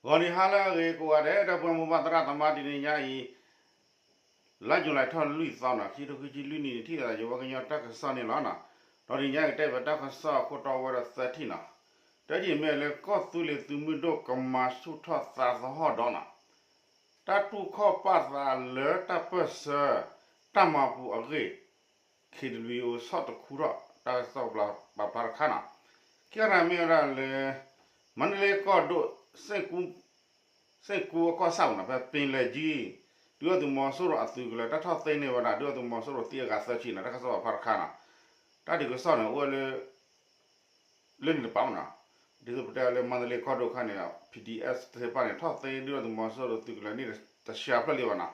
ဂီၤနံၤဟါလၢအဂ့ၤကိးဂၤဒဲး ဒီပုၢ်ဝဲၢ်မိၢ်ပၢ်သရၣ်သမါ တနံၤညါအံၤ လါယူၤလံထီၣ်လွံၢ်သီနီၤ ခံထိခံဆံလွံၢ်နံၣ်န့ၣ် ထံၣ်သးယဝဲကညီတၢ်ကစီၣ်န့ၣ်လီၤနီၤ. ဒီးတနံၤညါကတဲဘၣ်တၢ်ကစီၣ်အခိၣ်တီဝဲဒီးသၢထံၣ်နီၤ. တထံၣ်မ့ၢ်လၢကီၢ်သူလ့ၤသုးမုၢ်ဒိၣ်ကမၤဆူၣ်ထီၣ်သးသဟီၣ်ဒီးနီၤ တၢ်တူၢ်ခီၣ်ပာ်သးလၢတၢ်ပၢၢ်ဆၢ တၢ်မၤပူၤအဂ့ၢ် ခ့ၣ်ဒဘလံးယူၤအိၣ် ဆီၣ်တခူထီၣ် တၢ်ကစီၣ်ပာ်ဖျါတခါနီၤ. ခံခါတခါမ့ၢ်ဝဲဒၣ်လၢ မါတလ့ကီၢ်ဒိၣ် စ့ၣ်ကူအကီၢ်ဆၣ်ပူၤနီၤ ဖဲပ့ၤလဲၤကၠံ ဒုၣ်ဒါသုးမီၤစိရိၤအသုးကလၢၤ တၢ်ထီၣ်သ့န့ၢ်ဝဲဒၣ် ဒုၣ်ဒါသုးမီၤစိရိၤသံအဂၤသၢဆံနီၤ တၢ်ကစီၣ်ပာ်ဖျါတခါနီၤ. တၢ်ဒုးကစီၣ်န့ၣ် အိၣ်ဝဲလၢ လၢန့ၣ်တပၤမနီၤ. ဒ်သိးပတဲလၢမါတလ့ကီၢ်ဒိၣ်ခါန့ၣ် ဖံးဒံးအဲးသ့ၣ်တဖၣ်န့ၣ် ထီၣ်သ့ဒုၣ်ဒါသုးမီၤစိရိၤသုးကလၢၤန့ၣ်တဆှးဖျၢၣ်လံဘၣ်နီၤ.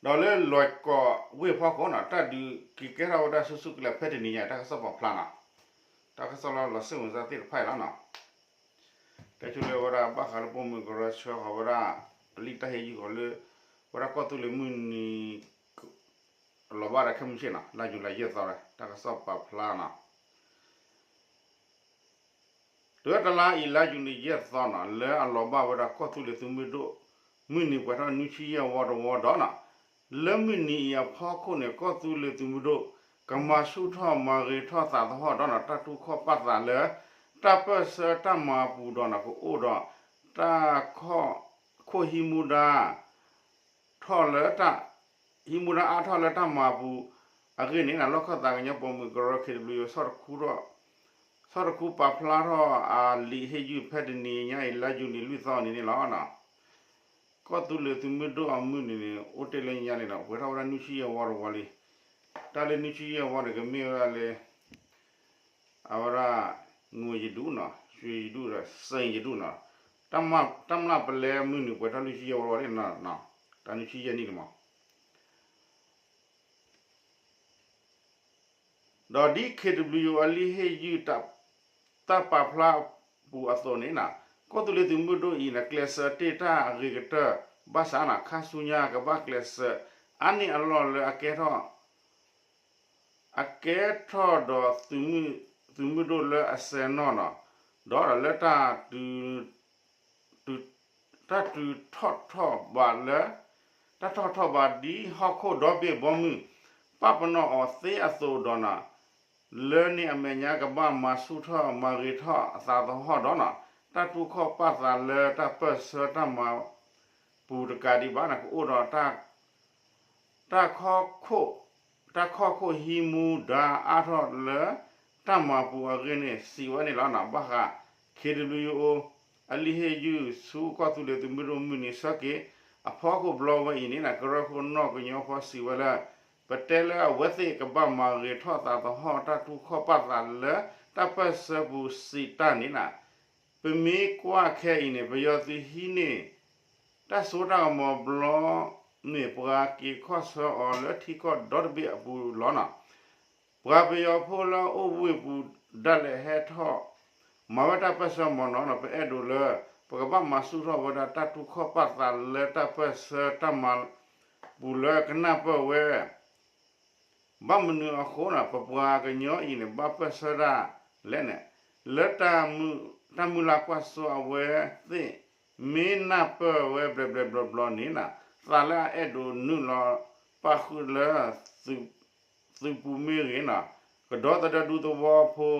ဒီးလၢလွဲၢ်ကီၢ်ဝ့ၢ်ဖီခိၣ်နီၤ တၢ်ဒုးက့ၤကဲထီၣ်ဝဲဒၣ်ဆူၣ်ဆူၣ်ကလဲာ်ဖဲတနံၤညါ တၢ်ကစီၣ်ပာ်ဖျါနီၤ. တၢ်ကစီၣ်လၢလီၤစိတ်ဝင်စားသ့ၣ်တဖၣ်အံၤလီၤနီၤ. တဲဆိလၢဝဲဒၣ်ဘၣ်ဃးလၢပိာ်မုၣ်ကရၢဆှၢဃီၤဝဲဒၣ် အလံာ်တၢ်ဟ့ၣ်ယုၢ်ဃီၤလၢ ဝဲဒၣ်ကီၢ်သူလ့ၤမုၢ်နံၤ လီၤဘၣ်ဒီးခဲမုၢ်ဆ့ၣ်နီၤ လါယူၤလံယဲၢ်သီ တၢ်ကစီၣ်ပာ်ဖျါနီၤ. တဝဲတလါအံၤ လါယူၤလံယဲၢ်သီနီၤ လၢအလီၤဘၣ်ဝဲဒၣ်ကီၢ်သူလ့ၤသုးမုၢ်ဒိၣ် မုၢ်နံၤပှဲၤထီၣ်နွံဆံယဲၢ်ဝီတဝီဒီးနီၤ လၢမုၢ်နံၤအံၤအဖီခိၣ်န့ၣ် ကီၢ်သူလ့ၤသုးမုၢ်ဒိၣ် ကမၤဆူၣ်ထီၣ်မၤဂ့ၤထီၣ်သးသဟီၣ်ဒီးနီၤ တၢ်တူၢ်ခီၣ်ပာ်သးလၢ တၢ်ပၢၢ်ဆၢတၢ်မၤပူၤဒီးနီၤ ကအိၣ်ဒီး တၢ် ခိၣ်ဟံးမူဒါ ထီၣ်လၢတၢ် ဟံးမူဒါအါထီၣ်လၢတၢ်မၤပူၤအဂ့ၢ်န့ၣ် လီၢ်ခၢၣ်သးကညီပိာ်မုၣ်ကရၢ ခ့ၣ်ဒဘလံးယူၤ ဆီၣ်တခူထီၣ် ဆီၣ်တခူပာ်ဖျါထီၣ်အလံာ်ဟ့ၣ်ယုၢ်ဖဲတနံၤညါအံၤ လါယူၤလံလွံၢ်သီအနံၤန့ၣ်လီၤ. ကီၢ်သူလ့ၤသုးမုၢ်ဒိၣ်အမုၢ်နံၤန့ၣ် အိၣ်တ့ၢ်လၢညါန့ၣ်ဒီး ပှဲၤထီၣ်ဝဲဒၣ်နွံဆံယဲၢ်ဝီတဝီလံ. တၢ်လၢနွံဆံယဲၢ်ဝီန့ၣ် ကမ့ၢ်ဝဲဒၣ်လၢ အဝဲဒၣ် ငွေရတုနီၤ ရွှေရတုဒီး စိန်ရတုနီၤ တၢ်မျၢ်ပလဲမုၢ်နံၤပှဲၤထီၣ်လွံၢ်ဆံယဲၢ်ဝီဝီလံနီၤ တၢ်နွံဆံယဲၢ်နံၣ်န့ၣ်မး ဒီးဒ် ခ့ၣ်ဒဘလံးယူၤ အလံာ်ဟ့ၣ်ယုၢ် တၢ်ပာ်ဖျါပူၤအသိးန့ၣ်နီၤ ကီၢ်သူလ့ၤသုးမုၢ်ဒိၣ်အံၤန့ၣ် ကျဲးစၢးတ့ၢ်တၢ်အဂ့ၤကတၢၢ် ဘၣ်ဆၣ်နီၤ ခါဆူညါကဘၣ်ကျဲးစၢး အါန့ၢ်အလီၢ်လၢအကဲထီၣ် အကဲထီၣ်ဒီး သုးမုၢ်ဒိၣ်လၢအစဲၤနီၣ်နီၤ ဒီးလၢတၢ် တၢ်တုၤထီၣ်ထီၣ်ဘးလၢ တၢ်ထီၣ်ထီၣ်ဘးဒ်ဟီၣ်ခိၣ်ဒီဘ့ၣ်ဘီမုၢ် ပာ်ပနီၣ်အီၤသ့အသိးဒီးနီၤ လၢန့ၣ်အမဲာ်ညါကဘၣ်မၤဆူၣ်ထီၣ်မၤဂ့ၤထီၣ်အသးသဟီၣ်ဒီးနီၤ တၢ်တူၢ်ခီၣ်ပာ်သးလၢတၢ်ပၢၢ်ဆၢတၢ်မၤပူၤတကးဒံးဘၣ်န့ၣ် ကအိၣ်ဒီး တၢ်ခီၣ်ခိၣ် တၢ်ခီၣ်ခိၣ်ဟံးမူဒါအါထီၣ်လၢ တၢ်မၤပူၤအဂ့ၢ်န့ၣ် စံးဝဲန့ၣ်လီၤ. ဘၣ်ဃး ခ့ၣ်ဒဘလံးယူၤ အလံာ်ဟ့ၣ်ယုၢ်ဆူကီၢ်သူလ့ၤသုးမုၢ်ဒိၣ်မုၢ်နံၤဆၢက့ၤ အဖီခိၣ်ဘျီဝဲအံၤန့ၣ် ကရၢခိၣ်နီၣ်ကညီဖီစံးဝဲလၢ ပတဲလၢအဝဲသ့ၣ်ကဘၣ်မၤဂ့ၤထီၣ်သးသဟီၣ်တၢ်တူၢ်ခီၣ်ပာ်သးလၢ တၢ်ပၢၢ်ဆၢပူၤစံးတၢ်န့ၣ် ပမ့ၢ်ကွၢ်ခဲအံၤန့ၣ် ပယီၤသုးဟံးန့ၢ် တၢ်စိတၢ်ကမီၤဘျီန့ၣ် ပှၤက့ၤခီၣ်ဆၢအီၤလၢထံကီၢ်ဒီတဘ့ၣ်အပူၤလီၤနီၤ. ပှၤပယီၤဖိလၢအအိၣ်ဝ့ၢ်ပူၤဒၣ်လဲာ်ဟဲထီၣ် မၤဝဲတၢ်ပၢၢ်ဆၢမ့ၢ်နီၤနီၤ ပအဲၣ်ဒိးလၢ ပကဘၣ်မၤဆူၣ်ထီၣ်ဝဲဒၣ်တၢ်တူၢ်ခီၣ်ပာ်သးလၢတၢ်ပၢၢ်ဆၢတၢ်မၤပူၤလၢကနၢ်ပၢၢ်ဝဲ ဘၣ်မနုၤအဃိန့ၣ် ပပှၤကညီအံၤန့ၣ် ဘၣ်ပၢၢ်ဆၢဒၣ်လဲာ်န့ၣ် လၢ တၢ်မုၢ်လၢ်ကွၢ်စိအဝဲသ့ၣ် မ့ၢ်နၢ်ပၢၢ်ဝဲဘျဲးဘျဲးဘျီဘျီန့ၣ် သးလၢအအဲၣ်ဒိးနုာ်လီၤပာ်ဃုာ်လၢ သုးပူၤမ့ၢ်ဂ့ၤန့ၣ် ကဒီသဒၢဒူသဝီဖိ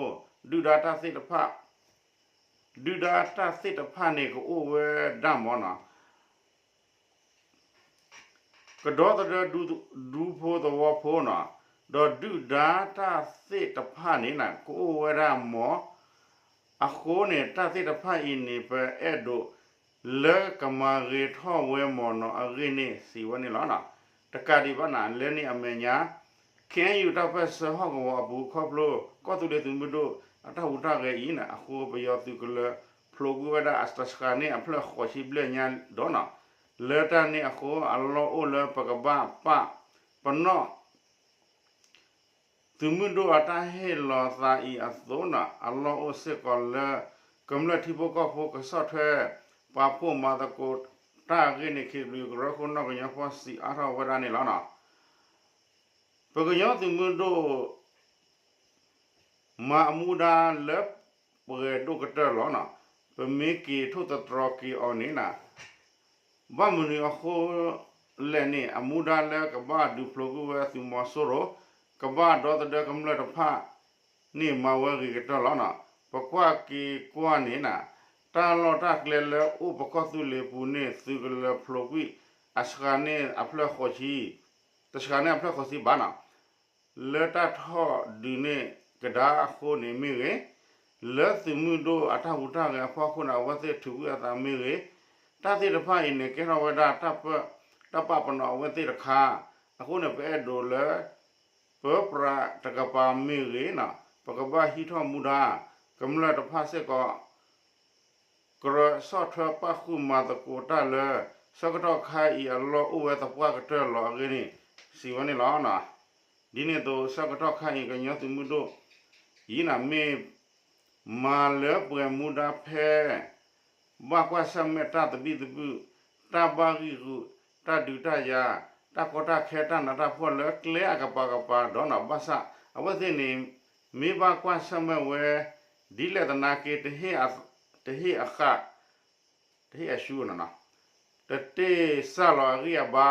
ဒုၣ်ဒါတၢ်သ့ၣ်တဖၣ် ဒုၣ်ဒါတၢ်သ့ၣ်တဖၣ်န့ၣ် ကအိၣ်ဝဲဒၣ်မ့ၢ်နီၤ ကဒီသဒၢဒူဖိသဝီဖိနီၤ ဒီးဒုၣ်ဒါတၢ်သ့ၣ်တဖၣ်န့ၣ် ကအိၣ်ဝဲဒၣ်မ့ၢ် အဃိန့ၣ် တၢ်သ့ၣ်တဖၣ်အံၤန့ၣ် ပအဲၣ်ဒိးလၢကမၤဂ့ၤထီၣ်ဝဲမ့ၢ်နီၤအဂ့ၢ်န့ၣ် စံးဝဲန့ၣ်လီၤ. တကးဒံးဘၣ်န့ၣ် လၢန့ၣ်အမဲာ်ညါ ခ့ၣ်အဲၣ်ယူၣ် တၢ်ပၢၢ်ဆၢဟီၣ်ကဝီၤအပူၤခီဖျိ ကီၢ်သူလ့ၤသုးမုၢ်ဒိၣ်အတၢ်ဟူးတၢ်ဂဲၤအံၤန့ၣ် အဃိပယီၤသုးကလၢၤ ဖျိးကွံာ်ဝဲဒၣ်အတၢ်ဆှးန့ၣ်အဖျၢၣ်ဃိးဆံဘျဲၣ်ညါဒီးနီၤ လၢတၢ်န့ၣ်အဃိ အလီၢ်အိၣ်လၢပကဘၣ်ပာ်ပနီၣ် သုးမုၢ်ဒိၣ်အတၢ်ဟ့ၣ်လီၤသးအံၤအသိးန့ၣ် အလီၢ်အိၣ်စ့ၢ်ကီးလၢ ကမျၢၢ်ထံဖိကီၢ်ဖိကဆီၣ်ထွဲ ပာ်ဖှိၣ်မၤသကိးတၢ်အဂ့ၢ်န့ၣ် ခ့ၣ်ဒဘလံးယူၤ ကရၢခိၣ်နီၣ်ကညီဖီစံးအါထီၣ်ဝဲဒၣ်န့ၣ်လီၤ. ပကညီသုးမုၢ်ဒိၣ် မၤအမူဒါလၢပှဲၤဒိၣ်ကတၢၢ်လီၤ. ပမ့ၢ်က့ၤထိၣ်သတြီၤက့ၤအီၤန့ၣ်နၤ ဘၣ်မနုၤအဃိလဲၣ်န့ၣ် အမူဒါလၢကဘၣ်ဒုးဖျိကွံာ်ဝဲသုးမီၤစိရိၤ ကဘၣ်ဒီသဒၢကမျၢၢ်တဖၣ်န့ၣ် မၤဝဲဂ့ၤကတၢၢ်လီၤ. ပကွၢ်က့ၤကွၢ်န့ၣ်နၤ တၢ်လီၢ်တၢ်ကျဲလၢအိၣ်ပကီၢ်သူလ့ၤပူၤန့ၣ် သုးကလၢၤဖျိကွံာ် အစှၤန့ၢ်အဖျၢၣ်ဃိးဆံ တစှၤန့ၢ်အဖျၢၣ်ဃိးဆံဘၣ်နီၤ လၢတၢ်ထီၣ်ဒုးန့ၢ်ကဒါအဃိန့ၣ်မ့ၢ်ဂ့ၤ, လၢသုးမုၢ်ဒိၣ်အတၢ်ဟူးတၢ်ဂဲၤအဖီခိၣ်န့ၣ် အဝဲသ့ၣ်ထုးကွံာ်အသးမ့ၢ်ဂ့ၤ, တၢ်သ့ၣ်တဖၣ်အံၤန့ၣ် ကဲထီၣ်ဝဲဒၣ် တၢ်ပာ်ပနီၣ်အဝဲသ့ၣ်တခါ, အဃိန့ၣ် ပအဲၣ်ဒိးလၢ ပပြးတကပၤမ့ၢ်ဂ့ၤနီၤ ပကဘၣ်ဟံးထီၣ်မူဒါ, ကမျၢၢ်တဖၣ်စ့ၢ်ကီး ကြၢးဆီၣ်ထွဲပၣ်ဃုာ်မၤသကိးတၢ်လၢ ဆၢကတီၢ်ခါအံၤအလီၢ်အိၣ်ဝဲသပှၢ်ကတၢၢ်လီၤအဂ့ၢ်န့ၣ် စံးဝဲန့ၣ်လီၤ. ဒ်န့ၣ်အသိး ဆၢကတီၢ်ခါအံၤ ကညီသုးမုၢ်ဒိၣ်အံၤန့ၣ် မ့ၢ်မၤလၢပှဲၤမူဒါဖဲ ဘၣ်ကွၢ်ဆၢၣ်မဲာ်တၢ်သဘံၣ်သဘုၣ်, တၢ်ဘၣ်ဂံၢ်ဂုာ်, တၢ်ဒုးတၢ်ယၤ, တၢ်ကီတၢ်ခဲတၢ်နးတၢ်ဖှီၣ်လၢကျဲအကပၤကပၤဒီးနီၤ ဘၣ်ဆၣ် အဝဲသ့ၣ်န့ၣ် မ့ၢ်ဘၣ်ကွၢ်ဆၢၣ်မဲာ်ဝဲ ဒ်လဲၣ်သနာ်က့ တဟ့ၣ်အဃၣ်, တဟ့ၣ်အဆူၣ်နီၤ, တတ့ၢ်စၢ်လီၤအဂံၢ်အဘါ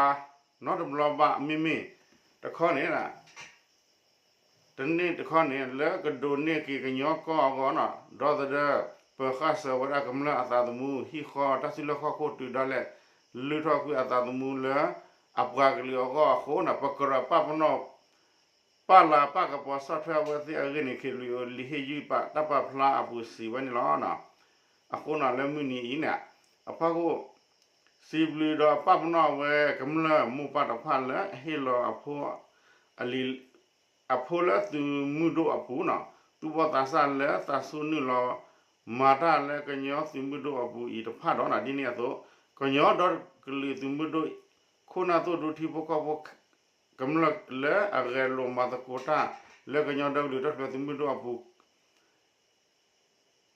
နီတဘျီဘၣ် မ့မ့ၢ်တခီန့ၣ် တန့ၢ်တခီန့ၣ် လၢကဒိးန့ၢ်က့ၤကညီကီၢ်အဂီၢ်နီၤ ဒီသဒၢ ပဃၣ်စၢၤဝဲဒၣ်ကမျၢၢ်အသးသမူ ဟံၣ်ဃီတၢ်စုလီၢ်ခီၣ်ခိၣ်တုၤဒၣ်လဲာ် လုၢ်ထီၣ်ကွံာ်အသးသမူလၢ အပှၤကလုာ်အဂီၢ်အဃိန့ၣ် ပကြၢးပာ်ပနီၣ် ပာ်လၤပာ်ကပီၤဆီၣ်ထွဲအဝဲသ့ၣ်အဂ့ၢ်န့ၣ် ခ့ၣ်ဘျုးအူ လံာ်ဟ့ၣ်ယုၢ်ပာ်တၢ်ပာ်ဖျါအပူၤစံးဝဲန့ၣ်လီၤ. အဃိန့ၣ်လၢမုၢ်နံၤအံၤန့ၣ် အဖီခိၣ် စံးဘျုးဒီးပာ်ပနီၣ်ဝဲကမျၢၢ်မိၢ်ပၢ်တဖၣ်လၢအဟ့ၣ်လီၤအဖိ အလံၤ အဖိလၢသုးမုၢ်ဒိၣ်အပူၤနီၤ သူၣ်ဘီၣ်သးစၢ်လၢသးဆူၣ်နုာ်လီၤ မၤတၢ်လၢကညီသုးမုၢ်ဒိၣ်အပူၤအံၤတဖၣ်ဒီးနီၤ ဒ်န့ၣ်အသိး ကညီဒီကလုာ်သုးမုၢ်ဒိၣ် ခိၣ်နၢ်သိၣ်ဒူထံဖိကီၢ်ဖိ ကမျၢၢ်လၢအဂဲၤလိာ်မၤသကိးတၢ် လၢကညီဒီကလုာ်တၢ်ထူၣ်ဖျဲးသုးမုၢ်ဒိၣ်အပူၤ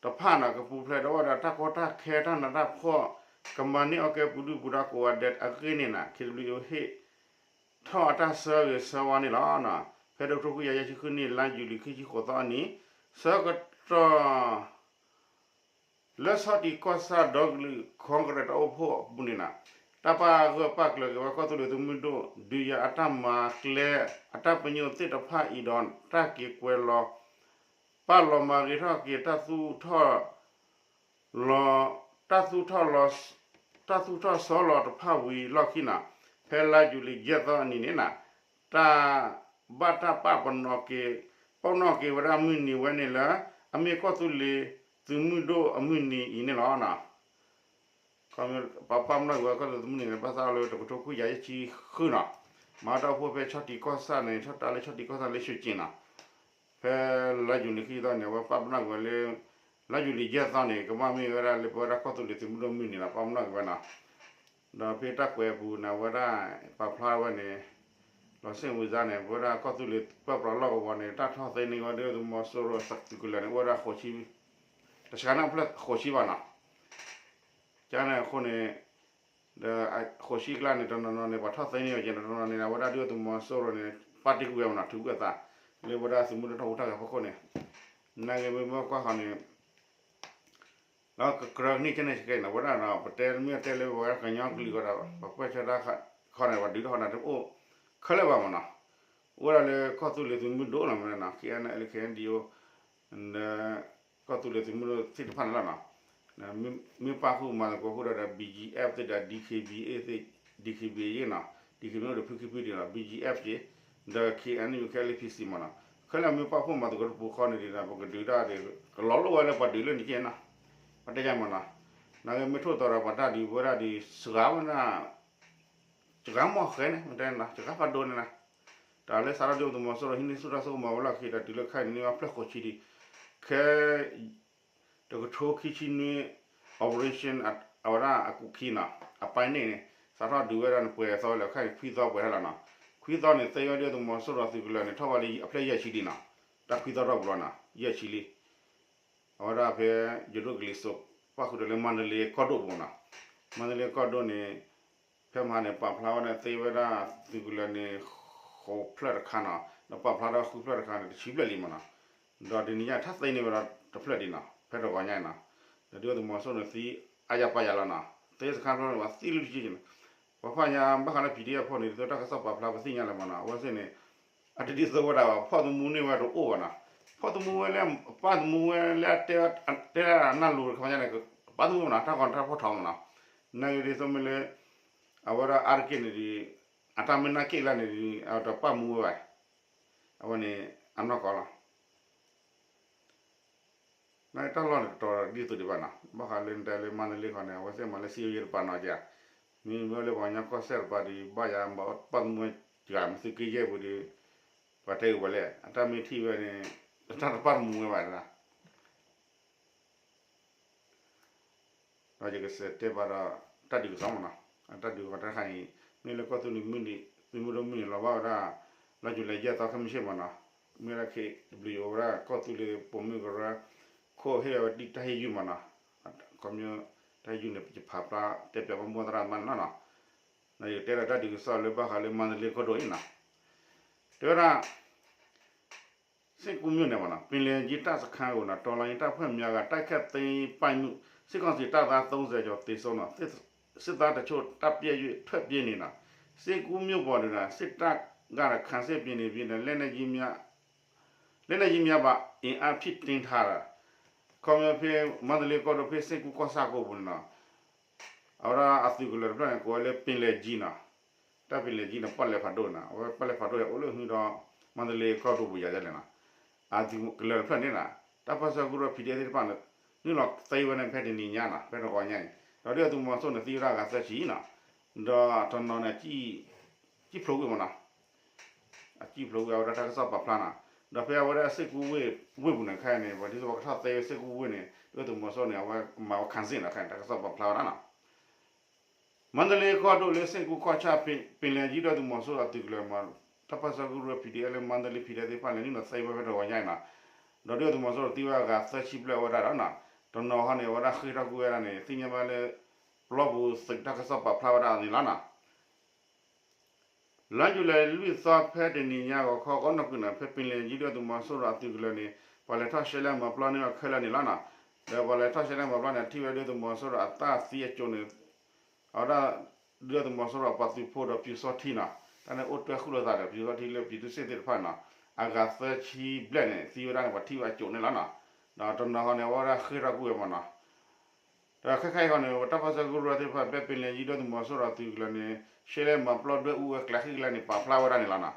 တဖၣ်န့ၣ် ကပူၤဖျဲးဒီးဝဲဒၣ်တၢ်ကီတၢ်ခဲတၢ်နးတၢ်ဖှီၣ် ကမၤန့ၢ်အီၣ်ကဲပူၤဒုၣ်ပူၤဒါကိးဂၤဒဲးအဂ့ၢ်န့ၣ် ခ့ၣ်ဘျုးအူဟ့ၣ်ထီၣ်အတၢ်ဆၢဂ့ၤဆၢဝါန့ၣ်လီၤ. ဖဲတကထိခွံကယၤယဲၢ်ဆံဃုနံၣ် လါယူၤလံ ခံဆံဃိးသီအနံၤ ဆၢကတီၢ် လၢဆီၣ်တံၢ်ကီၢ်ဆၣ်ဒီကလုာ် Congress တၢ်အိၣ်ဖှိၣ်အပူၤန့ၣ် တၢ်ပာ်ဂၢၢ်ပာ်ကျၢၤက့ၤဝဲကီၢ်သူလ့ၤသုးမုၢ်ဒိၣ် ဒုးယၤအတၢ်မၤကျဲ အတၢ်ပညိၣ်သ့ၣ်တဖၣ်အံၤဒီး တၢ်က့ၤကွဲးလီၤ ပာ်လီၤမၤဂ့ၤထီၣ်က့ၤ တၢ်သူၣ်ထီၣ်လီၤ တၢ်သူၣ်ထီၣ်လီၤ တၢ်သူၣ်ထီၣ်ဆီလီၤတဖၣ်ဝံၤလီၢ်ခံန့ၣ် ဖဲလါယူၤလံယဲၢ်သီအနံၤန့ၣ် တၢ်ဘၣ်တၢ်ပာ်ပနီၣ်က့ၤ ပာ်ပနီၣ်က့ၤဝဲဒၣ်မုၢ်နံၤဝဲန့ၣ်လၢ အမ့ၢ်ကီၢ်သူလ့ၤသုးမုၢ်ဒိၣ်အမုၢ်နံၤအံၤန့ၣ်လီၤ. ပပာ်ပနီၣ်က့ၤဝဲကီၢ်သူလ့ၤသုးမုၢ်နံၤန့ၣ် ဘၣ်သးလၢတကထိခွံကယၤယဲၢ်ဆံဃုနီၤ မၤတၢ်အိၣ်ဖှိၣ်ဖဲဆီၣ်တံၢ်ကီၢ်ဆၣ်န့ၣ် ဆီၣ်တၢ်လၢဆီၣ်တံၢ်ကီၢ်ဆၣ်လၢ ရွှေကျင်နီၤ ဖဲလါယူၤလံခံသီန့ၣ် အဝဲပာ်ပနီၣ်က့ၤဝဲလၢ လါယူၤလံယဲၢ်သီန့ၣ် ကဘၣ်မ့ၢ်ဝဲဒၣ်လၢပဝဲဒၣ်ကီၢ်သူလ့ၤသုးမုၢ်ဒိၣ်မုၢ်နံၤနီၤ ပာ်ပနီၣ်က့ၤဝဲနီၤ ဒီးဖဲတၢ်ကွဲးအပူၤန့ၣ် အဝဲဒၣ်ပာ်ဖျါဝဲန့ၣ် လီၤစ့ၣ်ဝံၤစါန့ၣ် ပဝဲဒၣ်ကီၢ်သူလ့ၤပၢပြးလီၢ်ကဝီၤန့ၣ် တၢ်ထီၣ်သ့န့ၢ်ဝဲဒၣ်သုးမီၤစိရိၤသုးကလၢၤန့ၣ် အိၣ်ဝဲဒၣ်ဃိးဆံ တစှၤန့ၢ်အဖျၢၣ်ဃိးဆံဘၣ်နီၤ ကန့ၣ်အဃိန့ၣ် ဒီးဃိးဆံကျါန့ၣ် တနီၤနီၤန့ၣ် ပှၤထီၣ်သ့န့ၢ်အီၤက့ၤ တနီၤနီၤန့ၣ် အဝဲဒၣ်ဒုၣ်ဒါသုးမီၤစိရိၤန့ၣ် ပာ်တ့ၢ်ကွံာ်ဝဲမနီၤ ထုးကွံာ်အသး လၢဝဲဒၣ်သုးမုၢ်ဒိၣ်တၢ်ဟူးတၢ်ဂဲၤဖီခိၣ်န့ၣ် နာ်က့မ့ၢ်ကွၢ်ဃီန့ၣ် လၢကကြၢးန့ၢ်ကဲန့ၣ်စကဲန့ၣ် ဝဲဒၣ်ဒီး ပတဲမ့ၢ်တဲလၢပဝဲဒၣ်ကညီကလုာ်ဂီၢ်ဒီး ပကွၢ်ဆၢတၢ်ခီန့ၣ် ပှၤဒုးထီၣ်ဃီန့ၣ် တအိၣ်ခဲလၢာ်ဘၣ်မနီၤ အိၣ်ဝဲဒၣ်လၢကီၢ်သူလ့ၤသုးမုၢ်ဒိၣ်နီၤ မ့ၢ်နီၤ KNLA KNDO ဒီး ကီၢ်သူလ့ၤသုးမုၢ်ဒိၣ်သ့ၣ်တဖၣ်န့ၣ်လီၤနီၤ မ့ၢ်ပာ်ဃုာ်မၤသကိးဃုာ်ဒီး BGF သ့ၣ်ဒီး DKBA သ့ၣ် DKBA နီၤ DKBA အိၣ်ဒီးဖုခံဖုဒံးနီၤ BGF က့ ဒီး KNU KLPC မနီၤ ခဲလၢာ်မ့ၢ်ပာ်ဖှိၣ်မၤသကိးတပူၤဃီန့ၣ်ဒီး ပကဒုးတၢ်ဒီး ကလီၤလိၣ်ဝဲလၢပှၤဒုးလၢန့ၣ်က့နီၤ ပတဲယါမနီၤ နာ်က့မ့ၢ်ထိၣ်သီဒီးပှၤတၢ်ဒုးဝဲဒၣ်ဒီး စှၤဝဲဒၣ် စှၤမီၢ်ဃဲန့ၣ် မတဲနီၤ စှၤဖးဒိၣ်န့ၣ်နီၤ တၢ်လၢစးထီၣ်ဒုးသုးမီၤစိရိၤဟံးန့ၢ်ဆူၣ်တၢ်စိကမီၤဝဲလီၢ်ခံ တၢ်တုၤလၢခဲအံၤန့ၣ် မ့ၢ်ဝဲဖျၢၣ်ဃိးဆံဒံး ခဲ တကထိခံဆံနွံ operation အဝဲဒၣ်အကူာ်ခံနီၤ အပိုင်းနှစ်န့ၣ် စးထီၣ်ဒုးဝဲဒၣ်န့ၣ် ပှဲၤသီလၢခဲအံၤ ခွံသီပှဲၤထီၣ်လီၤနီၤ ခွံသီန့ၣ် သ့ဝဲဒၣ်သုးမီၤစိရိၤသုးကလၢၤန့ၣ် ထီၣ်ဝဲလၢအဖျၢၣ်ယဲၢ်ဆံဒံးနီၤ တၢ်ခွံသီထီၣ်ပူၤလီၤနီၤ ယဲၢ်ဆံလံ အဝဲဒၣ်ဖဲ ယိၤဒိၣ်ကလံၤစိး ပၣ်ဃုာ်ဒီးလၢမၤတလ့ကီၢ်ဒိၣ်ပူၤနီၤ မၤတလ့ကီၢ်ဒိၣ်န့ၣ် ဖဲမဟါန့ၣ် ပာ်ဖျါဝဲဒၣ်သ့ဝဲဒၣ်သုးကလၢၤန့ၣ် ဃိးဖျၢၣ်တခါနီၤ ဒီးပာ်ဖျါထီၣ်ဃုဖျၢၣ်တခါန့ၣ် တဆံဖျၢၣ်လံမနီၤ ဒီးတနံၤညါထီၣ်သ့န့ၢ်ဝဲဒၣ်တဖျၢၣ်ဒံးနီၤ ဖဲတဂီၤညါအံၤနီၤ ဒုၣ်ဒါသုးမီၤစိရိၤန့ၣ်သံအါယၤပာ်ယၤလီၤနီၤ, သ့စခါဖျိန့ၣ် ပှၤသံလၢတက့ၢ်န့ၣ်, ပှၤဖးညါဘၣ်ဃးလၢ ပီၣ်ဒ့ၣ်အဖီၣ်န့ၣ် ဒ်သိးတၢ်ကစီၣ်ပာ်ဖျါပသ့ၣ်ညါလၢၤမးနီၤ, အဝဲသ့ၣ်န့ၣ် အတဒ်သိးဝဲဒၣ်ဘၣ် ဖီၣ်သမူန့ၢ်ဝဲတအိၣ်ဘၣ်နီၤ, ဖီၣ်သမူဝဲလၢ ပၣ်သမူဝဲလၢ တဲတၢ်နၢ်လိၤတခါညါန့ၣ် ပၣ်သမူမးနီၤ တၢ်ကီတၢ်ဖီၣ်ထီမးနီၤ, နာ်က့ဒ်သိးမ့ၢ်လၢ အဝဲဒၣ်အါတက့ၢ်န့ၣ်ဒီး အတၢ်မ့ၢ်နၢ်က့ၣ်လၢန့ၣ်ဒီး အတပၣ်မူဝဲဘၣ်, အဝဲန့ၣ် အနီၢ်ကီၢ်လီၤ. နာ်က့တၢ်လီၢ်န့ၣ်ကတီၤဒ်သိးဒံးဘၣ်နီၤ, ဘၣ်ဃးလၢနတဲလၢမါတလ့ခီန့ၣ် အဝဲသ့ၣ်မၤလၢစံယိယဲတပာ်နီၤက့, မ့မ့ၢ်လၢပှၤကညီကီၢ်စဲၣ်တပၤဒီး ဘၣ်ယၤဘၣ်ပၣ်သမူဝဲတဂၤ မ့ၢ်သုးက့ယဲၢ်ပူၤဒီး ပှၤတဲက့ၤပှၤလဲၣ် အတၢ်မ့ၢ်ထံၣ်ဝဲန့ၣ် တၢ်တပၣ်သမူဝဲဘၣ် ဒီးယကစးတဲဘၣ်ဒီး တၢ်ဒုးကစီၣ်မးနီၤ, အတၢ်ဒုးကစီၣ်တခါန့ၣ် မ့ၢ်လၢကီၢ်သူလ့ၤမုၢ်နံၤ သုးမုၢ်ဒိၣ်မုၢ်နံၤလီၤဘၣ်ဝဲဒၣ် လါယူၤလံယဲၢ်သီခဲမုၢ်ဆ့ၣ်မးနီၤ, မ့ၢ်ဝဲဒၣ် ခ့ၣ်ဒဘလံၣ်ယူၣ် အဝဲဒၣ်ကီၢ်သူလ့ၤပိာ်မုၣ်ကရၢ ခိၣ်ဟ့ၣ်ဝဲဒၣ်တၢ်ဟ့ၣ်ယုၢ်မးနီၤ, ခီပညီ တၢ်ဟ့ၣ်ယုၢ်န့ၣ် ယဖးဖျါတဲပၠးဘၣ်မိၢ်သရၣ်မးန့ၣ်လီၤနီၤ, ယကတဲဒီးတၢ်ဒုးကစီၣ်လၢဘၣ်ဃးလၢမါတလ့ကီၢ်ဒိၣ်အံၤနီၤ, တဲဝဲဒၣ် စ့ၣ်ကူးမြို့နယ်မှာ ပင်လယ်ကြီးတပ်စခန်းကို တော်လှန်ရေးတပ်ဖွဲ့များက တိုက်ခိုက်သိမ်းပိုက်မှု စစ်ကောင်စီတပ်သား သုံးဆယ်ကျော်သေဆုံး စစ်သားတချို့ တပ်ပစ်ထွက်ပြေးနေ စ့ၣ်ကူးမြို့ပေါ်တွင် စစ်တပ်က ခံစစ်ပြင်နေပြီး လက်နက်ကြီးများ လက်နက်ကြီးများပါ အင်အားဖြည့်တင်းထားတာ ခီပညီဖဲ မန္တလေးကီၢ်ဒိၣ်ဖဲ စ့ၣ်ကူးကီၢ်ဆၣ်ကိးပူၤန့ၣ်နီၤ အဝဲဒၣ်အသုးကလၢၤတဖျၢၣ်န့ၣ် ကိးဝဲလၢ ပင်လယ်ကြီးနီၤ, တၢ်ပင်လယ်ကြီးန့ၣ် ပီၣ်လဲၣ်ဖးဒိၣ်နီၤ, အဝဲပီၣ်လဲၣ်ဖးဒိၣ်ဟဲအိၣ်လၢဟံးဒီး မန္တလေးကီၢ်ဒိၣ်ပူၤယၤဒ်လဲၣ်နီၤ, အသုးကလၢၤတဖျၢၣ်န့ၣ်နီၤ, တၢ်ပၢဆှၢကရူၢ် ပီၣ်ဒ့ၣ်သ့ၣ်တဖၣ်န့ၣ် နုာ်လီၤသ့ဝဲန့ၣ် ဖဲတနံၤညါနီၤ, ဖဲတဂီၤညါအံၤ ဒီးဒုၣ်ဒါသုးမီၤစိရိၤန့ၣ် သံဝဲဒၣ်အဂၤသၢဆံနီၤ, ဒီးတနီၤန့ၣ် စံၣ်ဖျိးကွံာ်မးနီၤ အစံၣ်ဖျိးကွံာ်အဝဲဒၣ်တၢ်ကစီၣ်ပာ်ဖျါနီၤ, ဒီးဖဲအဝဲဒၣ်စ့ၣ်ကူးဝ့ၢ်ပူၤန့ၣ် ခဲအံၤန့ၣ် ပှၤဒ်သိးပှၤကထီၣ်သ့ဝဲစ့ၣ်ကူးဝ့ၢ်န့ၣ် ဒုၣ်ဒါသုးမီၤစိရိၤန့ၣ် အဝဲမၤဝဲ ခံစစ် နီၤ, ခဲအံၤန့ၣ် တၢ်ကစီၣ်ပာ်ဖျါဝဲဒၣ်နီၤ မန္တလေးကီၢ်ဒိၣ်လၢစ့ၣ်ကူးကီၢ်ဆၣ် ပင်လယ်ကြီး ဒုၣ်ဒါသုးမီၤစိရိၤအသုးကလၢၤမး တၢ်ပၢဆှၢကရူၢ် ပီၣ်ဒ့ၣ်လၢ မန္တလေး ပီၣ်ဒ့ၣ်သ့ၣ်တဖၣ်န့ၣ် နုာ်လီၤသ့ဝဲဖဲတဂီၤညါအံၤနီၤ, ဒီးဒုၣ်ဒါသုးမီၤစိရိၤသံဝဲအဂၤသၢဆံဘျဲၣ်ဝဲဒၣ်ဒီးနီၤ, တနီၤဟီန့ၣ် အဝဲဒၣ်ဃ့ၢ်ထီၣ်ကွံာ်ဝဲဒၣ်န့ၣ် သ့ၣ်ညါဘၣ်လၢ ပျီပူၤသုးတၢ်ကစီၣ်ပာ်ဖျါဝဲဒၣ်န့ၣ်လီၤနီၤ လါယူၤလံလွံၢ်သီ ဖဲတနံၤညါ ဂီၤခီ ဂီၤနီၢ်ကွံာ်န့ၣ် ဖဲပင်လယ်ကြီး ဒုၣ်ဒါသုးမီၤစိရိၤအသုးကလၢၤန့ၣ် ပှၤလဲၤထီၣ်ရှဲလဲမၤပျီန့ၢ်အီၤခဲလၢာ်န့ၣ်လီၤနီၤ, ဒီးပှၤလဲၤထီၣ်ရှဲလဲမၤပျီန့ၣ် ထံၣ်ဝဲဒုၣ်ဒါသုးမီၤစိရိၤအသးသံအစိၤန့ၣ် အဝဲဒၣ် ဒုၣ်ဒါသုးမီၤစိရိၤပှၤသုးဖိဒီးပျူစောထီးနီၤ, တၢ်န့ၣ်အိၣ်တွဲဃုာ်လိာ်သးဒီး ပျူစောထီးလၢပျူသူစ့ၣ်သ့ၣ်တဖၣ်နီၤ, အဂၤသၢဆံဘျဲၣ်န့ၣ် သံဝဲဒၣ်န့ၣ် ပှၤထံၣ်ဝဲအစိၤန့ၣ်လီၤနီၤ, ဒီးတနီၤဟီန့ၣ် အဝဲဒၣ်ဃ့ၢ်ထီၣ်ကွံာ်ဝဲမးနီၤ ဒီးခဲခါအံၤဃီန့ၣ် တၢ်ပၢဆှၢကရူၢ်သ့ၣ်တဖၣ် ဖဲပင်လယ်ကြီး ဒုၣ်ဒါသုးမီၤစိရိၤအသုးကလၢၤန့ၣ် ရှဲလဲမၤပျီဒွဲအူဝဲကျဲဃံကျဲန့ၣ် ပာ်ဖျါဝဲဒၣ်န့ၣ်လီၤနီၤ,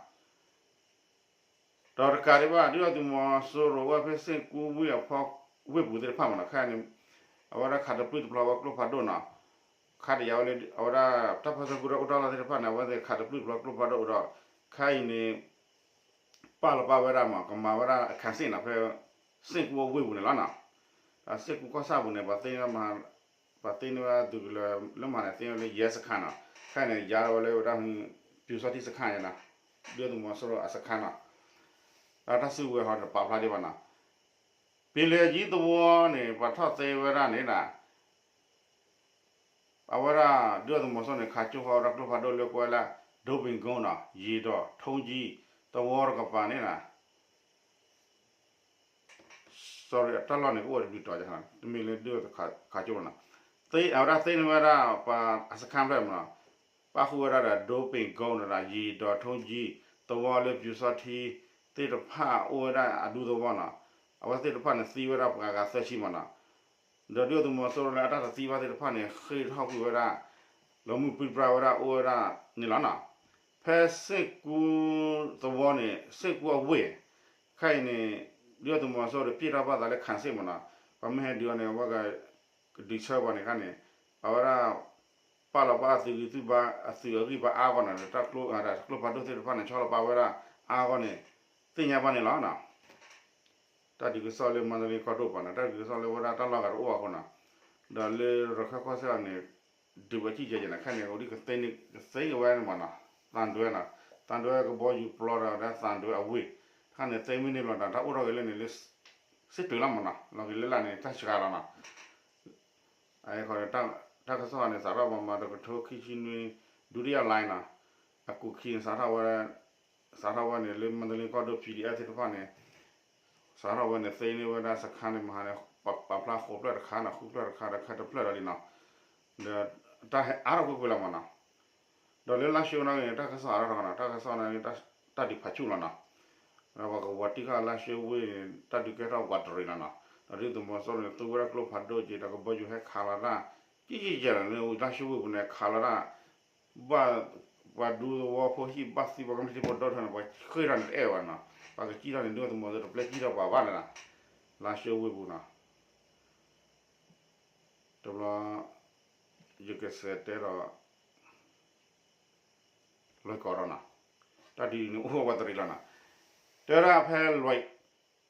ဒီးတကးဒံးဘၣ် ဒုၣ်ဒါသုးမီၤစိရိၤအိၣ်ဝဲဖဲစ့ၣ်ကူးဝ့ၢ်အဖီ ဝ့ၢ်ပူၤသ့ၣ်တဖၣ်မးနီၤ, ခဲအံၤန့ၣ် အဝဲဒၣ်ခးတပျုၢ်တပျီၤဝဲကျိဖးဒိၣ်နီၤ, ခးတယာ်ဝဲလၢ အဝဲဒၣ်တၢ်ပၢဆှၢကရူၢ်အိၣ်တၢ်လီၢ်သ့ၣ်တဖၣ်န့ၣ် အဝဲသ့ၣ်ခးတပျုၢ်တပျီၤကျိဖးဒိၣ်ဒီး ခဲအံၤန့ၣ် ပာ်လီၤပာ်ဝဲဒၣ်မး ကမၤဝဲဒၣ် ခံစစ် နီၤ ဖဲ စ့ၣ်ကူးအဝ့ၢ်ပူၤန့ၣ်လီၤနီၤ, ဒီးစ့ၣ်ကူးကီၢ်ဆၣ်ပူၤန့ၣ် ပှၤသ့န့ၢ်ဝဲသုးကလၢၤလၢမၤန့ၣ် သ့န့ၢ်ဝဲလၢ ရဲစခန်း နီၤ, ခဲအံၤန့ၣ် ယါထီၣ်ဝဲလၢဝဲဒၣ် ပျူစောထီးစခန်း နီၤ, ဒုၣ်ဒါသုးမီၤစိရိၤအစခန်း နီၤ, ဒီးတၢ်စုကဝဲၤဟီန့ၣ် ပာ်ဖျါဒံးဘၣ်နီၤ, ပင်လယ်ကြီးသဝီန့ၣ် ပှၤထီၣ်သ့ဝဲဒၣ်န့ၣ်နီၤ အဝဲဒၣ် ဒုၣ်ဒါသုးမီၤစိရိၤန့ၣ် ခးကၠိဃီဝဲဒၣ်ကျိဖးဒိၣ်လၢကိးဝဲလၢ ဒိပင်ကုန်း နီၤ, ရေတောင် ထုံးကြီး သဝီတကပၤန့ၣ်နီၤ, sorry တၢ်လီၢ်န့ၣ် ကအိၣ်တဘျုးတီၤ တမ့ၢ်လၢဒုၣ်ဒါခးကၠိလီၤနီၤ, အဝဲဒၣ်သ့န့ၢ်ဝဲဒၣ်ပှၤအစခန်းဖျၢၣ်မးနီၤ, ပၣ်ဃုာ်ဝဲဒၣ်ဒီး ဒိပင်ကုန်း နီၤ, ရေတောင် ထုံးကြီး သဝီလၢပျူစောထီးသ့ၣ်တဖၣ်အိၣ်ဝဲဒၣ်အဒူသဝီနီၤ, အဝဲသ့ၣ်တဖၣ်န့ၣ်သံဝဲဒၣ်ပှၤဂၤသၢဆံမးနီၤ ဒီးဒုၣ်ဒါသုးမီၤစိရိၤလၢအတၢ်တသံဘၣ်သ့ၣ်တဖၣ်န့ၣ် ဃ့ၢ်ထီၣ်ကွံာ်ဝဲဒၣ် လီၤမုၢ်ပြံပြါဝဲဒၣ်အိၣ်ဝဲဒၣ်န့ၣ်လီၤနီၤ, ဖဲစ့ၣ်ကူးသဝီန့ၣ် စ့ၣ်ကူးအဝ့ၢ် ခဲအံၤန့ၣ် ဒုၣ်ဒါသုးမီၤစိရိၤဒီး ပစ်ထီၣ်ဘၣ်သးလၢ ခံစစ် မးနီၤ, ပှၤမ့ၢ်ဟဲဒုးအီၤန့ၣ် အဝဲက ကဒုးဆၢပှၤန့ၣ်ခါန့ၣ် အဝဲဒၣ် ပာ်လီၤပာ်အသုးဂံၢ်သုးဘါ အသုးအဂံၢ်ဘါအါဂီၢ်န့ၣ် တၢ်ကျိ တၢ်ကျိဖးဒိၣ်သ့ၣ်တဖၣ်န့ၣ် ဆီလီၤပာ်ဝဲဒၣ်အါဂီၢ်န့ၣ် သ့ၣ်ညါဘၣ်န့ၣ်လီၤနီၤ. တၢ်ဒုးကစီၣ်လၢမန္တလေးကီၢ်ဒိၣ်ပၤန့ၣ် တၢ်ဒုးကစီၣ်လၢဝဲဒၣ်တၢ်လီၢ်ဂၤတအိၣ်အဃိနီၤ, ဒီးလၢရခဲၣ်ကီၢ်စဲၣ်န့ၣ် ဒုးဝဲစံၣ်ကဲကဲန့ၣ် ခဲန့ၣ် အိၣ်ဒံးကသ့န့ၣ် ကသ့က့ၤဝဲန့ၣ်မးနီၤ, သံတွဲနီၤ, သံတွဲကဘီယူၤပျီဒီး သံတွဲအဝ့ၢ် ခဲန့ၣ် သ့မ့ၢ်န့ၢ်ဘျီဒီး တၢ်အိၣ်ထီၣ်က့ၤလၢန့ၣ်လၢ စ့ၣ်တုၤလီၤမးနီၤ, လီၤက့ၤလၢလၢ်န့ၣ် တၢ်စှၤလီၤနီၤ. အဃိန့ၣ် တၢ်ကစီၣ်န့ၣ် စးထီၣ်ပှၤမၤတကထိခံဆံနွံ ဒုတိယလှိုင်း နီၤ, အကူာ်ခံန့ၣ် စးထီၣ်ဝဲ စးထီၣ်ဝဲန့ၣ် လၢမန္တလေးကီၢ်ဒိၣ် ပီၣ်ဒ့ၣ်အၣ်သ့ၣ်တဖၣ်န့ၣ် စးထီၣ်ဝဲန့ၣ် သ့န့ၢ်ဝဲဒၣ်စခါန့ၣ်မဟါန့ၣ် ပာ်ဖျါဃိးဖျၢၣ်တခါနီၤ ဃုဖျၢၣ်တခါ တခါတဖျၢၣ်ဒီးလံနီၤ, ဒီးတၢ်ဟဲအါထီၣ်ကွ့ၢ်ကွ့ၢ်လီၤမးနီၤ, ဒီးလၢလါၡိန့ၣ် တၢ်ကစီၣ်အါထီၣ်နီၤ တၢ်ကစီၣ်န့ၣ် တၢ်ဒုးဖးဆူၣ်လီၤနီၤ, ဒီးပှၤကဝီၤတံၢ်ဃာ်လါၡိဝ့ၢ်န့ၣ် တၢ်ဒုးကဲထီၣ်ပှၤတရံးလီၤနီၤ, ဒီးဒုၣ်ဒါသုးမီၤစိရိၤန့ၣ် သူဝဲဒၣ်ကျိဖးဒိၣ်က့ၤ ဒီးကဘီယူၤဟဲခးလီၤတၢ် ကံကံကဲလီၤန့ၣ် လါၡိဝ့ၢ်ပူၤန့ၣ် ခးလီၤတၢ် ဘၣ်ပှၤဒူသဝီဖိဟံၣ် ဘၣ်သံပှၤကမျၢၢ်ထံဖိဒီထၢန့ၣ် ပှၤဃ့ၢ်ထီၣ်န့ၣ်တအဲၣ်ဘၣ်နီၤ, ပှၤကစံၣ်ထီၣ်န့ၣ် ဒုၣ်ဒါသုးမီၤစိရိၤတပျဲစံၣ်ထီၣ်ပှၤဘၣ်လၢၤနီၤ, လါၡိဝ့ၢ်ပူၤနီၤ, တဘျီ ယကစးတဲဒီး လွဲၢ်ကီၢ်ဒီးနီၤ, တၢ်ဒုးန့ၣ်အိၣ်ဝဲတရံးလီၤနီၤ, တဲဝဲဒၣ်ဖဲလွဲၢ်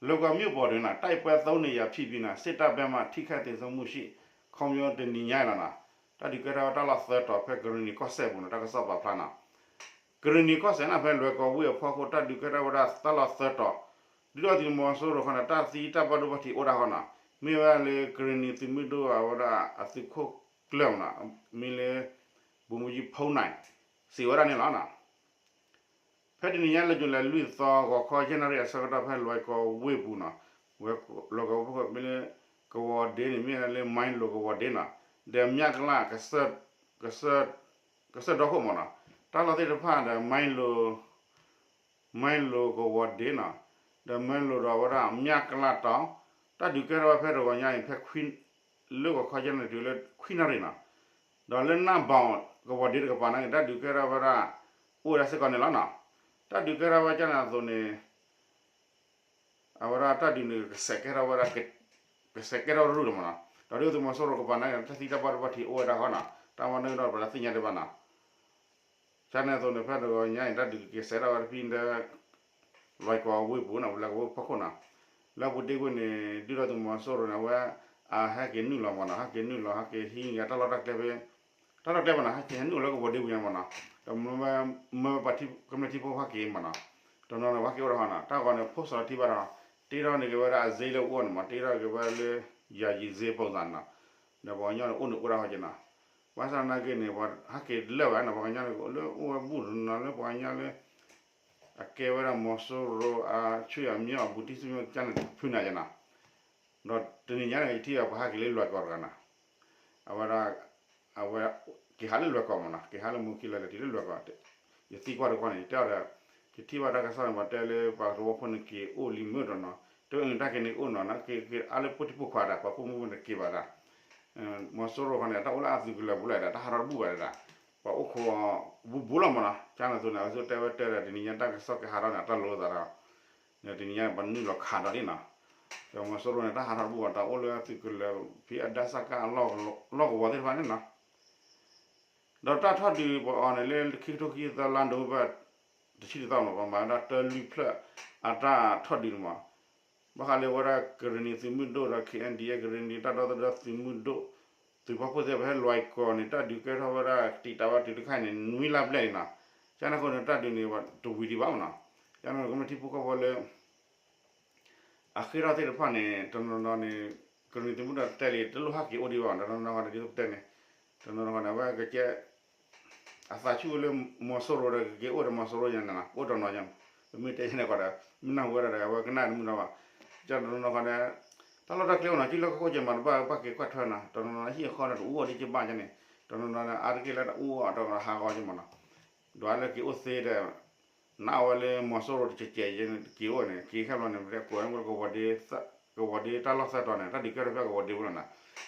လွဲၢ်ကီၢ်မြို့ပေါ်တွင် တိုက်ပွဲသုံးနေရာဖြစ်ပြီး စစ်တပ်ဘက်မှ ထိခိုက်သေဆုံးမှုရှိ ခီဖျိတနံၤညါအံၤလီၤနီၤ, တၢ်ဒုးကဲထီၣ်ဝဲတၢ်လီၢ်သၢတီၤ ဖဲကရ့ၣ်နံၤကီၢ်စဲၣ်ပူၤနီၤ တၢ်ကစီၣ်ပာ်ဖျါနီၤ, ကရ့ၣ်နံၤကီၢ်စဲၣ်န့ၣ် ဖဲလွဲၢ်ကီၢ်ဝ့ၢ်အဖီခိၣ် တၢ်ဒုးကဲထီၣ်ဝဲဒၣ်တၢ်လီၢ်သၢတီၤ, ဒုၣ်ဒါသုးမီၤစိရိၤဃီန့ၣ် တၢ်သံတၢ်ဘၣ်ဒိဘၣ်ထံးအိၣ်ဒၣ်ဃီနီၤ, မ့ၢ်ဝဲလၢကရ့ၣ်နံၤသုးမုၢ်ဒိၣ်အဝဲဒၣ်အသုးခိၣ်ကျၢၢ်မနီၤ, မ့ၢ်လၢ ဗိုလ်မှူးကြီးဖုန်းနိုင် စံးဝဲဒၣ်န့ၣ်လီၤနီၤ. ဖဲတနံၤညါလၢ ဇူလိုင် လွံၢ်သီ ဂီၤခီ ယဲၢ်နၣ်ရံၣ်အဆၢကတီၢ် ဖဲလွဲၢ်ကီၢ်ဝ့ၢ်ပူၤနီၤ, လွဲၢ်ကီၢ်ဝ့ၢ်ပူၤမ့ၢ်လၢ ကဝီၤဒ့န့ၣ် မ့ၢ်လၢ မိုင်းလို ကဝီၤဒ့နီၤ, ဒီး မၠၣ်ကလၣ် ကစၢၢ်ဒီခိၣ်မနီၤ, တၢ်လီၢ်သ့ၣ်တဖၣ်ဒီး မိုင်းလို မိုင်းလို ကဝီၤဒ့နီၤ, ဒီး မိုင်းလို ဒီးအဝဲဒၣ် မၠၣ်ကလၣ်တီၤ, တၢ်ဒုးကဲထီၣ်ဝဲဖဲတဂီၤညါအံၤ ဖဲ လၢဂီၤခီယဲၢ်နၣ်ရံၣ်တုၤလၢခွံနၣ်ရံၣ်နီၤ, ဒီးလၢ နၢ်ဘီၣ် ကဝီၤဒ့တကပၤန့ၣ် တၢ်ဒုးကဲထီၣ်ဝဲဒၣ် အိၣ်ဝဲဒၣ်စ့ၢ်ကီးန့ၣ်လီၤနီၤ, တၢ်ဒုးကဲထီၣ်ဝဲကန့ၣ်အသိးန့ၣ် အဝဲဒၣ်တၢ်ဒုးန့ၣ် ကစဲးကဲထီၣ်ဝဲဒၣ် ကစဲးကဲထီၣ်ရူၢ်လီၤမနီၤ, ဒီးဒုၣ်ဒါသုးမီၤစိရိၤကပၤန့ၣ် တၢ်သံတၢ်ဘၣ်ဒိဘၣ်ထံးအိၣ်ဝဲဒၣ်ဃီနီၤ, တၢ်မၤနၢၤဒီးပှၤတသ့ၣ်ညါဒံးဘၣ်နီၤ. ကန့ၣ်အသိးန့ၣ် ဖဲတဂီၤညါအံၤ တၢ်ဒုးကက့ၤစဲးထီၣ်ဝဲတဖဲဒီး လွဲၢ်ကီၢ်ဝ့ၢ်ပူၤနီၤ, ဝဲလၢကဝီၤဖီခိၣ်နီၤ, လၢအပူၤဒ့ဝ့ၢ်န့ၣ် ဒုၣ်ဒါသုးမီၤစိရိၤန့ၣ် အဝဲ အဟဲက့ၤနုာ်လီၤမနီၤ, ဟဲက့ၤနုာ်လီၤ ဟဲက့ၤဟံးက့ၤတၢ်လီၢ်တၢ်ကျဲဖဲ တၢ်လီၢ်ကျဲမနီၤ, ဟဲက့ၤဟဲနုာ်လီၤလၢကဝီၤဒ့ပူၤညါမနီၤ, ဒီးမၢဝဲပှၤကမျၢၢ်ထံဖိဟဲက့ၤမနီၤ, တနီၤန့ၣ် ပှၤဟဲက့ၤအိၣ်ဒီးဟီနီၤ, တၢ်ဂီၤန့ၣ် ဖိစီၤထံဘၣ်ဒီး တ့ထီၣ်န့ၢ်က့ၤဝဲဒၣ်အစ့လၢအအိၣ်န့ၣ်မး, တ့ထီၣ်က့ၤဝဲလၢ ယာယီစ့ ပုံစံနီၤ, ဒီးပှၤကညီန့ၣ်အိၣ်န့ၣ်အိၣ်ဒၣ်ဟီက့ၤနီၤ, ဘၣ်ဆၣ်သနာ်က့န့ၣ် ပှၤဟဲက့ၤလၢာ်ဝဲနီၤ, ပှၤကညီန့ၣ် လၢအိၣ်ဝဲဘူၣ်တနီၤ လၢပှၤကညီလၢ အကဲဝဲဒၣ်မီၤစိရိၤ အဆွေအမျိုး အဘူးတံၢ်စုမီကန့ၣ် ဖုနၤယနီၤ, ဒီးတနံၤညါန့ၣ် ယထံၣ်ဘၣ်ပှၤဟဲက့ၤလၢလွဲၢ်ကီၢ်တဂၤနီၤ, အဝဲဒၣ် အဝဲ က့ၤဟးလၢလွဲၢ်ကီၢ်မနီၤ, က့ၤဟးလၢမူခံလၢာ်လၢာ်တုၤလၢလွဲၢ်ကီၢ်, ယသံကွၢ်တကွၢ်န့ၣ် ယတဲအီၤဒီး ယထံၣ်ဘၣ်တၢ်ကစီၣ်န့ၣ် ပှၤတဲလၢပှၤသဝီဖိန့ၣ်က့ၤအိၣ်လံမုၢ်တနီၤ, တဲဝဲအတၢ်က့ၤန့ၣ်အိၣ်နီၤ, က့ၤက့ၤအါလၢပှၤတံၢ်ပှၤခွါဒၣ် ပှၤပိာ်မုၣ်ဖိန့ၣ်က့ၤဘၣ်ဒၣ် မီၤစိရိၤဃီန့ၣ် တၢ်အိၣ်လၢအသုးကလၢၤပူၤလၢဒၣ် တၢ်ဟးထီၣ်တဘူၣ်ဘၣ်ဒၣ်, ပှၤအိၣ်ခိးဘူးဘူးလီၤမနီၤ, ကန့ၣ်အသိးန့ၣ် အဝဲသ့ၣ်တဲဝဲတဲဒီး တနံၤညါတၢ်ကစီၣ်ကဟးထီၣ်န့ၣ် အတၢ်လိၤသးဒီး တနံၤညါပှၤနုာ်လီၤခးဒီးလံနီၤ, ဒီးမီၤစိရိၤန့ၣ် တၢ်ဟးထီၣ်တဘူၣ်ဘၣ် တၢ်အိၣ်လၢသုးကလၢၤ ဖဲအဒၣ်စၢ်ကၣ်အလီၢ်ကဝီၤသ့ၣ်တဖၣ်န့ၣ်နီၤ, ဒီးတၢ်ထီၣ်ဒုးပအီၤန့ၣ်လၢခံကထိခံဆံသၢလါ နိၣ်ဝ့ဘၢၣ် တဆံတသီမး ပှၤမၤဝဲဒၣ်တၢလွံၢ်ဖျၢၣ်အတၢ်ထီၣ်ဒုးန့ၣ်မး, ဘၣ်ဃးလၢဝဲဒၣ်ကရ့ၣ်နံၤသုးမုၢ်ဒိၣ်ဒီး ခ့ၣ်အဲၣ်ဒံၣ်အဲၣ် ကရ့ၣ်နံၤတၢ်ဒီသဒၢသုးမုၢ်ဒိၣ် သုးပာ်ဖှိၣ်သ့ၣ်တဖၣ်ဟဲလွဲၢ်ကီၢ်န့ၣ် တၢ်ဒုးကဲထီၣ်ဝဲဒၣ်တံာ်တာ်ဝဲတုၤတခါအံၤန့ၣ် နွံလါဘျဲၣ်န့ၣ်နီၤ, ကန့ၣ်အဃိန့ၣ် တၢ်ဒုးန့ၣ် တဝံၤဒံးဘၣ်မနီၤ, ကန့ၣ်ကမျၢၢ်ထံဖိကီၢ်ဖိလၢ အဃ့ထီၣ်သ့ၣ်တဖၣ်န့ၣ် တနီၤနီၤန့ၣ် ကရ့ၣ်နံၤသုးမုၢ်ဒိၣ်တဲလံ တလိၣ်ဟဲက့ၤအိၣ်ဒံးဘၣ် တနီၤနီၤဃီဒီးဒ်သိးပတဲန့ၣ် တနီၤနီၤဃီန့ၣ် အဝဲကကဲ အသးဆူၣ်လၢမီၤစိရိၤဒီးကက့ၤအိၣ်ဒီးမီၤစိရိၤညါန့ၣ်နီၤ အိၣ်တနီၤညါ ပမ့ၢ်တဲန့ၣ်ကီးဒီး မ့ၢ်နၢ်ဟူဝဲဒၣ်ဒီး အဝဲကနၣ်တမုာ်နီၤဘၣ် ကတနီၤနီၤဃီဒီး တၢ်လီၢ်တၢ်ကျဲအိၣ်နီၤ ကၠံလၢကခိၣ်ကဲမၤတဘၣ်ဘၣ်က့ၤကွၢ်ထွဲနီၤ တနီၤနီၤဟံၣ်အဃီန့ၣ် တအိၣ်အီၤဒ်ကဘၣ်ကန့ၣ် တနီၤနီၤန့ၣ် အါတက့ၢ်လၢတအိၣ်အီၤတကလီၤဟးဂီၤကမးနီၤ ဒီးလၢက့ၤအိၣ်သ့ဒီး နအဝဲလၢမီၤစိရိၤတကဲးကဲးယဲၢ်န့ၣ် က့ၤအိၣ်န့ၣ် က့ၤခဲဘျီန့ၣ် ပတဲကိးဝဲ ကဝီၤဒ့တၢ်လီၢ်သၢတီၤန့ၣ် တၢ်ဒုးကဲထီၣ်ဖဲကဝီၤဒ့ပူၤလီၤနီၤ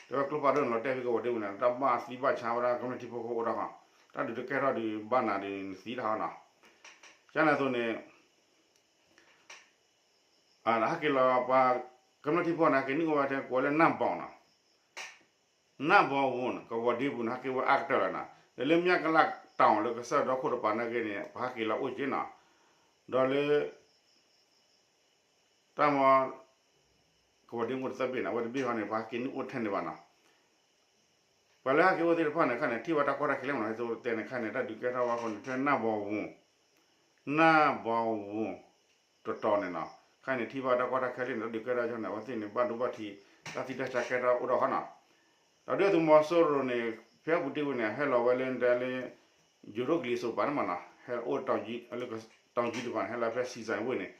တဲဝဲကျိဖးဒိၣ်န့ၣ် လီၤတဲာ်ဖဲကဝီၤဒ့ပူၤန့ၣ် တၢ်ဘၣ်သံဘၣ်ဆါဝဲဒၣ် ကမျၢၢ်ထံဖိကီၢ်ဖိအိၣ်ဒၣ်ဃီ တၢ်ဒုးတကဲထီၣ်ဒုးဘၣ်နၤဒုးနသံတၢ်ဃီနီၤ ကန့ၣ်အသိးန့ၣ် ဟဲက့ၤလီၤပှၤ ကမျၢၢ်ထံဖိန့ၣ် ဟဲက့ၤနုာ်အိၣ်ဝဲထဲကိးဝဲလၢနၢ်ဘီၣ်နီၤ နၢ်ဘီၣ်ဝူၤန့ၣ် ကဝီၤဒ့ပူၤန့ၣ် ဟဲက့ၤဝဲအါကတၢၢ်လီၤနီၤ ဒီးလၢမၠၣ်ကလၣ်တီၤလၢကစၢၢ်ဒီခိၣ်တပၤနာ်က့န့ၣ် ပှၤဟဲက့ၤလီၤအိၣ်က့ၤနီၤ ဒီးလၢ တၢ်မီ ကဝီၤဒ့ပူၤတသ့ဘ့ၣ်န့ၣ် အဝဲတဘ့ၣ်ဃီန့ၣ် ပှၤဟဲက့ၤနုာ်အိၣ်ထဲန့ၣ်ဘၣ်နီၤ ပှၤလၢဟဲက့ၤအိၣ်သ့ၣ်တဖၣ်န့ၣ် ခါန့ၣ် ထံၣ်ဝဲတၢ်ကီတၢ်ခဲလၢာ်မနီၤ ဟဲသိးတဲန့ၣ် ခါန့ၣ် တၢ်ဒုးကဲထီၣ်ဝဲအဃိန့ၣ် ဖဲနၢ်ဘီၣ်ဝူၤ နၢ်ဘီၣ်ဝူၤ တတီၤန့ၣ်နီၤ ခါန့ၣ် ထံၣ်ဘၣ်တၢ်ကီတၢ်ခဲလၢာ်န့ၣ် တၢ်ဒုးကဲထီၣ်ကၠီန့ၣ် အဝဲသ့ၣ်န့ၣ် ဘၣ်ဒိဘၣ်ထံး တၢ်သံတၢ်ဆါကဲထီၣ်အိၣ်ဒီးဃီနီၤ ဒီးဒုၣ်ဒါသုးမီၤစိရိၤန့ၣ် ဖဲအပူၤတ့ၢ်ဝံၤန့ၣ် ဟဲလီၤဝဲလၢဒဲလၢ ယိၤဒိၣ်ကလံၤစိးပၤန့ၣ်မနီၤ ဟဲအိၣ်လၢ တောင်ကြီး တပၤန့ၣ် ဟဲလီၤဖဲ ဆီဆိုင်ဝ့ၢ်န့ၣ်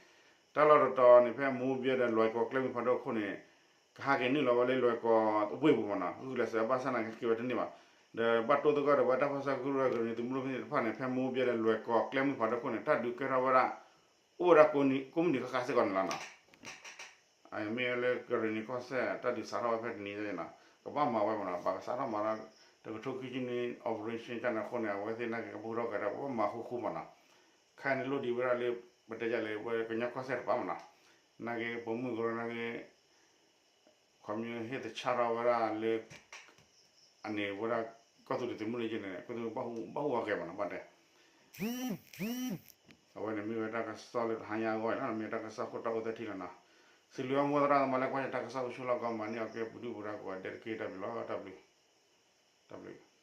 တၢ်လီၢ်တတီၤန့ၣ် ဖဲမိၢ်ဘဲဒီးလွဲၢ်ကီၢ်ကျဲမုၢ်ဖးဒိၣ်အခိၣ်န့ၣ် ကဟးက့ၤနုာ်လီၤဝဲလၢလွဲၢ်ကီၢ်အဝ့ၢ်ပူၤမးနီၤ, ဂုာ်ကျဲးစၢးဘၣ်ဆၣ်နာ်က့က့ၤဝဲတန့ၢ်ဘၣ်. ဒီးဘၣ်တိၢ်သဂၢၢ်ဒီးဝဲတၢ်ဖီၣ်ဆၢကရူၢ်ကရ့ၣ်နံၤသုးမုၢ်ဒိၣ်ဖဲန့ၣ်တဖၣ်န့ၣ် ဖဲမိၢ်ဘဲဒီးလွဲၢ်ကီၢ်ကျဲမုၢ်ဖးဒိၣ်ခိၣ်န့ၣ် တၢ်ဒုးကဲထီၣ်ဝဲဒၣ် အိၣ်ဝဲဒၣ်ကိးမုၢ်နံၤဃၣ်ဃၣ်စ့ၢ်ကီးန့ၣ်လီၤနီၤ. မ့ၢ်ဝဲလၢကရ့ၣ်နံၤကီၢ်စဲၣ် တၢ်ဒုးစးထီၣ်ဝဲဖဲတနံၤညါနီၤ, ကဘၣ်မၤဝဲမးနီၤ, ပှၤကစးထီၣ်မၤဒီး တကထိခံဆံနွံ operation တၢ်န့ၣ်အဃိန့ၣ် အဝဲသ့ၣ်နာ်က့ကပူၤထီၣ်ကဒီး ကဘၣ်မၤဃူဃူမးနီၤ. ခဲအံၤန့ၣ်လိၣ်ဒံးဝဲဒၣ်လၢ ပတဲယၤလၢဝဲကညီကီၢ်စဲၣ်တပၤမးနီၤ, နာ်က့ပိာ်မုၣ်ကရၢနာ်က့ ခီမ့ၢ်ဟ့ၣ်သဆၣ်ထီၣ်ဝဲဒၣ်လၢ အန့ၣ်ဝဲဒၣ် ကီၢ်သူလ့ၤသုးမုၢ်ဒိၣ်ယဲန့ၣ် ကီၢ်သူလ့ၤဘၣ်ဟူးဘၣ်ဟူးအဂဲၤမးနီၤ ဘၣ်တဲ အဝဲန့ၣ်မ့ၢ်ဝဲတၢ်ကစီၣ်လၢတဟါညါအဂီၢ်န့ၣ် မ့ၢ်တၢ်ကစီၣ်ခိၣ်တီအိၣ်သၢထံၣ်လီၤနီၤ. စံးဘျုးဘၣ်မိၢ်သရၣ်သမါလၢကွၢ်ယတၢ်ကစီၣ်အိၣ်ဆူၣ်လီၢ်ကီၢ် မၤန့ၢ်အီၤကဲပဒုၣ်ပဒါကိးဂၤဒဲးတက့ၢ် တၢ်ဘျုးလီၤ တၢ်ဘျုး တၢ်ဘျုး